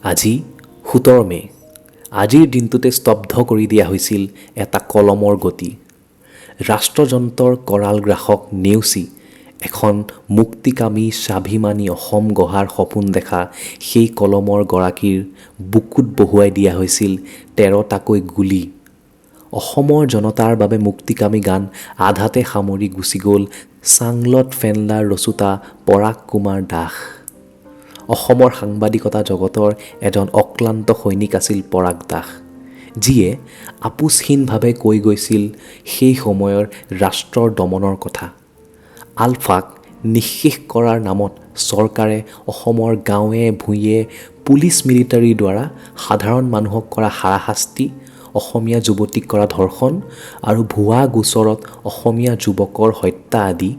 আজি 17 মে'। আজিৰ দিনটোতে স্তব্ধ কৰি দিয়া হৈছিল এটা কলমৰ গতি। ৰাষ্ট্ৰযন্ত্ৰৰ কৰাল গ্ৰাসক নেওচি এখন মুক্তিকামী স্বাভিমানী অসম গঢ়াৰ সপোন দেখা সেই কলমৰ গৰাকীৰ বুকুত বহুৱাই দিয়া হৈছিল 13টাকৈ গুলী। অসমৰ জনতাৰ বাবে মুক্তিকামী গান আধাতে সামৰি গুচি গ'ল চাংলত ফেনলাৰ ৰচোতা পৰাগ কুমাৰ দাস। অসমৰ সাংবাদিকতা জগতৰ এজন অক্লান্ত সৈনিক আছিল পৰাগ দাস, যিয়ে আপোচহীনভাৱে কৈ গৈছিল সেই সময়ৰ ৰাষ্ট্ৰৰ দমনৰ কথা। আলফাক নিঃশেষ কৰাৰ নামত চৰকাৰে অসমৰ গাঁৱে ভূঞে পুলিচ মিলিটাৰীৰ দ্বাৰা সাধাৰণ মানুহক কৰা হাৰাশাস্তি, অসমীয়া যুৱতীক কৰা ধৰ্ষণ আৰু ভুৱা গোচৰত অসমীয়া যুৱকৰ হত্যা আদি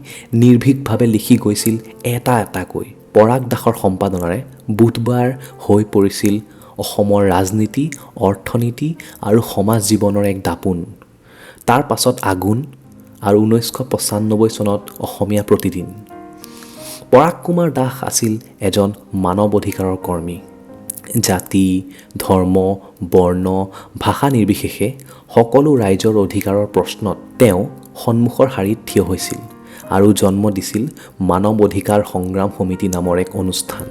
নিৰ্ভীকভাৱে লিখি গৈছিল এটা এটাকৈ। পৰাগ দাসৰ সম্পাদনাৰে বুধবাৰ হৈ পৰিছিল অসমৰ ৰাজনীতি, অৰ্থনীতি আৰু সমাজ জীৱনৰ এক দাপোন। তাৰ পাছত আগুন আৰু 1995 চনত অসমীয়া প্ৰতিদিন। পৰাগ কুমাৰ দাস আছিল এজন মানৱ অধিকাৰৰ কৰ্মী। জাতি, ধৰ্ম, বৰ্ণ, ভাষা নিৰ্বিশেষে সকলো ৰাইজৰ অধিকাৰৰ প্ৰশ্নত তেওঁ সন্মুখৰ শাৰীত থিয় হৈছিল আৰু জন্ম দিছিল মানৱ অধিকাৰ সংগ্ৰাম সমিতি নামৰ এক অনুষ্ঠান।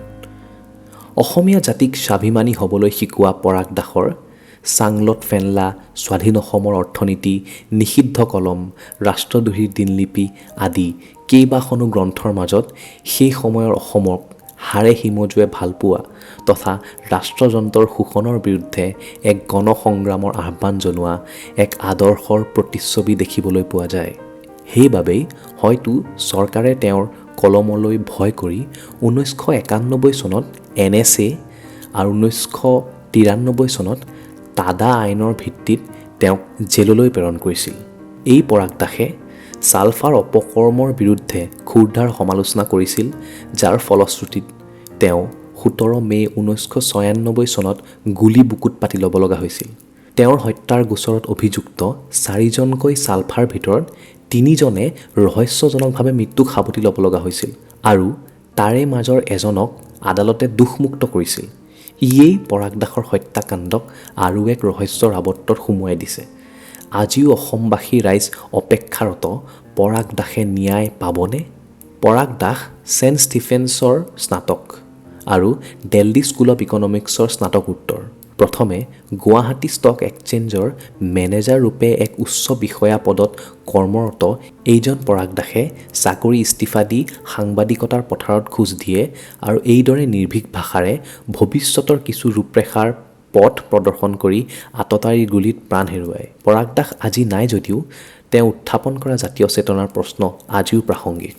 অসমীয়া জাতিক স্বাভিমানী হ'বলৈ শিকোৱা পৰাগ দাসৰ চাংলত ফেনলা, স্বাধীন অসমৰ অৰ্থনীতি, নিষিদ্ধ কলম, ৰাষ্ট্ৰদ্ৰোহীৰ দিনলিপি আদি কেইবাখনো গ্ৰন্থৰ মাজত সেই সময়ৰ অসমক হাড়ে হিমজুৱে ভালপোৱা তথা ৰাষ্ট্ৰযন্ত্ৰৰ শোষণৰ বিৰুদ্ধে এক গণসংগ্ৰামৰ আহ্বান জনোৱা এক আদৰ্শৰ প্ৰতিচ্ছবি দেখিবলৈ পোৱা যায়। সেইবাবেই হয়তো চৰকাৰে তেওঁৰ কলমলৈ ভয় কৰি 1991 চনত NSA আৰু 1993 চনত টাডা আইনৰ ভিত্তিত তেওঁক জেললৈ প্ৰেৰণ কৰিছিল। এই পৰাগ দাসে ছালফাৰ অপকৰ্মৰ বিৰুদ্ধে ক্ষুৰধাৰ সমালোচনা কৰিছিল, যাৰ ফলশ্ৰুতিত তেওঁ 17 মে' 1996 চনত গুলী বুকুত পাতি ল'ব লগা হৈছিল। তেওঁৰ হত্যাৰ গোচৰত অভিযুক্ত 4জনকৈ ছালফাৰ ভিতৰত 3জনে ৰহস্যজনকভাৱে মৃত্যুক সাৱটি ল'ব লগা হৈছিল আৰু তাৰে মাজৰ এজনক আদালতে দোষমুক্ত কৰিছিল। ইয়েই পৰাগ দাসৰ হত্যাকাণ্ডক আৰু এক ৰহস্যৰ আৱৰ্তত সুমুৱাই দিছে। আজিও অসমবাসী ৰাইজ অপেক্ষাৰত, পৰাগ দাসে ন্যায় পাবনে? পৰাগ দাস ছেণ্ট ষ্টিফেন্সৰ স্নাতক আৰু দিল্লী স্কুল অৱ ইকনমিক্সৰ স্নাতকোত্তৰ। প্ৰথমে গুৱাহাটী ষ্টক এক্সচেঞ্জৰ মেনেজাৰ ৰূপে এক উচ্চ বিষয়া পদত কৰ্মৰত এইজন পৰাগ দাসে চাকৰি ইস্তিফা দি সাংবাদিকতাৰ পথাৰত খোজ দিয়ে আৰু এইদৰে নিৰ্ভীক ভাষাৰে ভৱিষ্যতৰ কিছু ৰূপৰেখাৰ পথ প্ৰদৰ্শন কৰি আততায়ীৰ গুলীত প্ৰাণ হেৰুৱায়। পৰাগ দাস আজি নাই যদিও তেওঁ উত্থাপন কৰা জাতীয় চেতনাৰ প্ৰশ্ন আজিও প্ৰাসংগিক।